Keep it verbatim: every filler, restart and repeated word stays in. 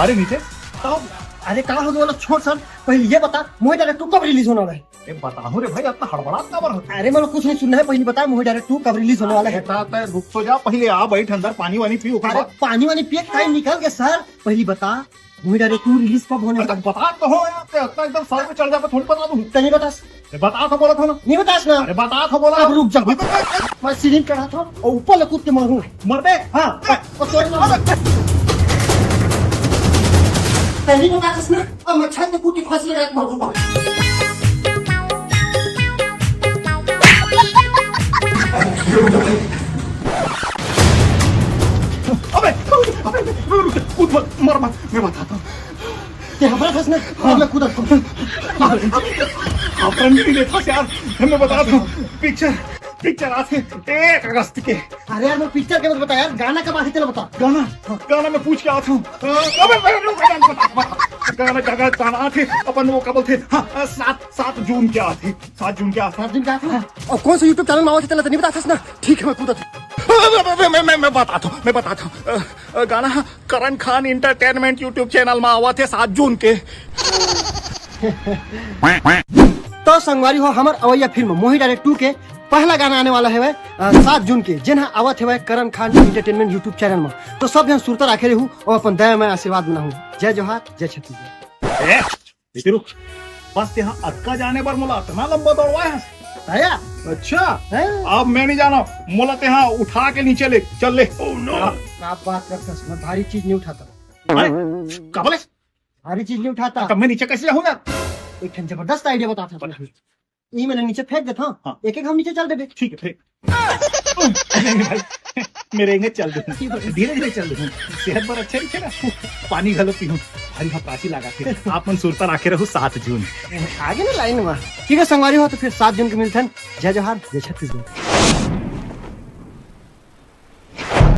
अरे नीतीश, का हो गया? अरे का हो गया, बोला छोड़ सर, पहले ये बता, मोहित डायरेक्ट टू कब रिलीज होने वाला है? ए, बताहूँ रे भाई, अतना हड़बड़ात काबर होथे? अरे, मोला कुछ नहीं सुनना है, पहले बता, मोहित डायरेक्ट टू कब रिलीज होने वाला है? बेटा, तैं रुक तो जा, पहले आ, बैठ अंदर, पानी वानी पी, ओकर अरे, बाद। पानी वानी पिए के टाइम निकल गया सर, पहले बता, मोहित डायरेक्ट टू रिलीज कब होने अरे, वाला है? बता तो हो यार, तैं अतना एकदम सर पे चढ़ जाबे, थोड़ी बता दूँ। तैं नहीं बतास? अरे, बता तो बोला था ना। नहीं बतास ना? अरे, बता तो बोला। अब रुक जा। मैं सीढ़ी चढ़ा था और ऊपर ले कूद के मरूँ। मर बे। हाँ, और तोरे मर। तैं नहीं बतास ना? अब मैं छत से कूद के फांसी लगा के मरूंगा। अबे, अबे, अबे, रुक, कूद मत, मर मत, मैं बताता हूँ। तैं हबरा खास ना, हाँ। मैं कूदा था। हबरा नहीं लेता यार, मैं बताता हूँ। पिक्चर, पिक्चर आथे एक अगस्त के। अरे यार, मैं पिक्चर के मत बता यार, गाना कब आथे तेला बता। गाना, गाना मैं पूछ के आता हूँ। अबे, अबे, रुक, रुक, रुक, रुक। गाना, गाना, गाना आथे, अपन वो का बोलथे, हाँ, सात, सात जून के आथे। सात जून के आथे। सात जून के आथे? हाँ। और कौन सा YouTube चैनल में आवत हे, तेला तो नहीं बताथस ना? ठीक है, मैं कूदा। मैं, मैं, मैं, मैं बताता हूँ, मैं बताता हूँ। अ, अ, गाना करण खान एंटरटेनमेंट YouTube चैनल में आवत हे सात जून के। तो संगवारी हो, हमर अवैया फिल्म मोहित डायरेक्ट टू के पहला गाना आने वाला है वह, अ, सात जून के, जेन ह आवत है वह करण खान एंटरटेनमेंट YouTube चैनल में। तो सब जन सुरता राखे रहू और अपन दया में आशीर्वाद बनाहू। जय जोहार, जय छत्तीसगढ़। ए, रुक, बस तेहा अतका जाने बर मोला अतना लंबा दौड़वाए हस? दया। अच्छा, हैं? अब मैं नहीं जाना, मोला तेहा उठा के नीचे ले चल ले। Oh no! का, का बात करथस? मैं भारी चीज नहीं उठाता। अरे, का बोले? भारी चीज नहीं उठाता। तब मैं नीचे कैसे जाऊंगा? एक ठन जबरदस्त आइडिया बताता हूँ। बता। ई मैंने नीचे फेंक देता हूँ। हाँ। एक एक हम नीचे चल देबे। ठीक है, फेंक। नहीं भाई, मेरे एंगे चल दूँ, धीरे धीरे चल दूँ, सेहत बर अच्छा नहीं ना। पानी घलो पीहूँ, भारी हफरासी लागा थे। आप मन सुरता राखे रहू सात जून। आगे ना लाइन में। ठीक है संगवारी हो, तो फिर सात जून के मिलथन। जय जोहार, जय छत्तीसगढ़।